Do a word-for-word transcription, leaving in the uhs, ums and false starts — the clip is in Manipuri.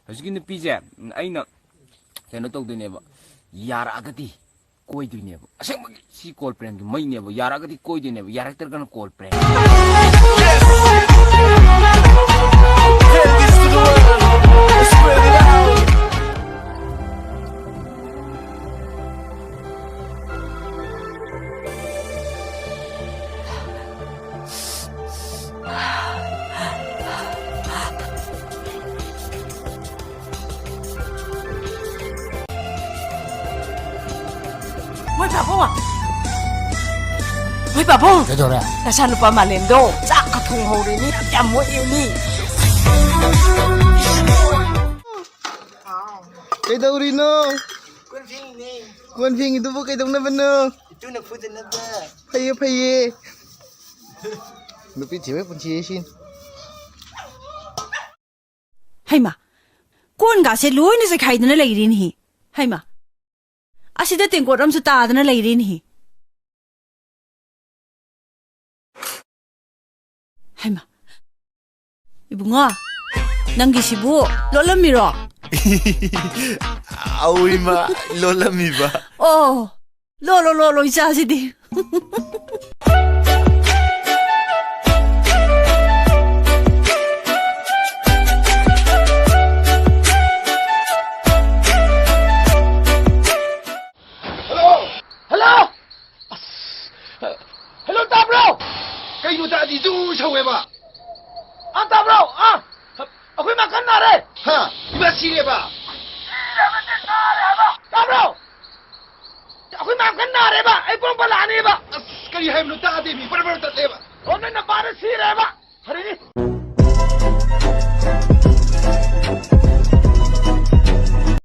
ꯍꯧꯖꯤꯛꯀꯤ ꯅꯨꯄꯤꯁꯦ, ꯎꯝ, ꯑꯩꯅ ꯀꯩꯅꯣ ꯇꯧꯗꯣꯏꯅꯦꯕ, ꯌꯥꯔꯛꯑꯒꯗꯤ ꯀꯣꯏꯗꯣꯏꯅꯦꯕ꯫ ꯑꯁꯦꯡꯕꯒꯤ ꯁꯤ ꯀꯣꯜ ꯄ꯭ꯔꯦꯡꯒꯤ ꯃꯩꯅꯦꯕ꯫ ꯌꯥꯔꯛꯑꯒꯗꯤ ꯀꯣꯏꯗꯣꯏꯅꯦꯕ, ꯌꯥꯔꯛꯇ꯭ꯔꯒꯅ ꯀꯣꯜ ꯄ꯭ꯔꯦꯡ꯫ ꯃꯣꯏ ꯄꯥꯕꯨꯡ! ꯃꯣꯏ ꯄꯥꯕꯨꯡ! ꯀꯩꯗꯧꯔꯦ? ꯅꯆꯥꯅꯨꯄꯥ ꯃꯥꯂꯦꯝꯗꯣ ꯆꯥꯛꯀ ꯊꯣꯡꯍꯧꯔꯦꯅꯤ, ꯌꯥꯝ ꯃꯣꯛꯑꯦꯅꯤ꯫ ꯀꯩꯗꯧꯔꯤꯅꯣ? ꯀꯣꯟ ꯐꯦꯡꯉꯤꯅꯦ꯫ ꯀꯣꯟ ꯐꯦꯡꯉꯤꯗꯨꯕꯨ ꯀꯩꯗꯧꯅꯕꯅꯣ? ꯏꯇꯨꯅ ꯐꯨꯗꯅꯕ꯫ ꯐꯩꯌꯦ, ꯐꯩꯌꯦ꯫ ꯅꯨꯄꯤ ꯊꯤꯕꯒꯤ ꯄꯨꯟꯁꯤ ꯍꯥꯏꯁꯤ꯫ ꯍꯩꯃꯥ! ꯀꯣꯟꯒꯥꯁꯦ ꯂꯣꯏꯅ ꯆꯩꯈꯥꯏꯗꯅ ꯂꯩꯔꯦꯅꯦꯍꯦ꯫ ꯍꯩꯃꯥ! ꯑꯁꯤꯗ ꯇꯦꯡꯀꯣꯠ ꯑꯃꯁꯨ ꯇꯥꯗꯅ ꯂꯩꯔꯦꯅꯦꯍꯦ꯫ ꯍꯩꯃꯥ! ꯏꯕꯨꯡꯉꯣ, ꯅꯪꯒꯤꯁꯤꯕꯨ ꯂꯣꯜꯂꯝꯃꯤꯔꯣ? ꯑꯧ, ꯏꯃꯥ, ꯂꯣꯜꯂꯝꯃꯤꯕ꯫ ꯑꯣ, ꯂꯣꯜꯂꯣ, ꯂꯣꯜꯂꯣ, ꯏꯆꯥꯁꯤꯗꯤ꯫ ꯍꯜꯂꯣ! ꯍꯜꯂꯣ! ꯑꯁ! ꯍꯜꯂꯣ, ꯇꯥꯕ꯭ꯔꯣ? ꯀꯩꯅꯣ ꯇꯥꯗꯤ ꯖꯨ ꯁꯧꯋꯦꯕ? ꯑꯥ, ꯇꯥꯕ꯭ꯔꯣ? ꯑꯥ! ꯑꯩꯈꯣꯏ ꯃꯥ ꯀꯟꯅ ꯅꯥꯔꯦ! ꯍꯥ? ꯏꯃꯥ ꯁꯤꯔꯦꯕ? ꯁꯤꯔꯕꯅꯦ, ꯅꯥꯔꯦ ꯍꯥꯏꯕ! ꯇꯥꯕ꯭ꯔꯣ? ꯑꯩꯈꯣꯏ ꯃꯥ ꯀꯟꯅ ꯅꯥꯔꯦꯕ! ꯑꯩ ꯄꯨꯔꯝ ꯄꯜꯂꯛꯑꯅꯦꯕ! ꯑꯁ, ꯀꯔꯤ ꯍꯥꯏꯕꯅꯣ ꯇꯥꯗꯦ, ꯃꯤ ꯕꯔ ꯕꯔ ꯇꯠꯂꯦꯕ! ꯑꯣ, ꯅꯣꯏ ꯅꯄꯥꯗꯣ ꯁꯤꯔꯦꯕ! ꯐꯔꯦꯅꯦ꯫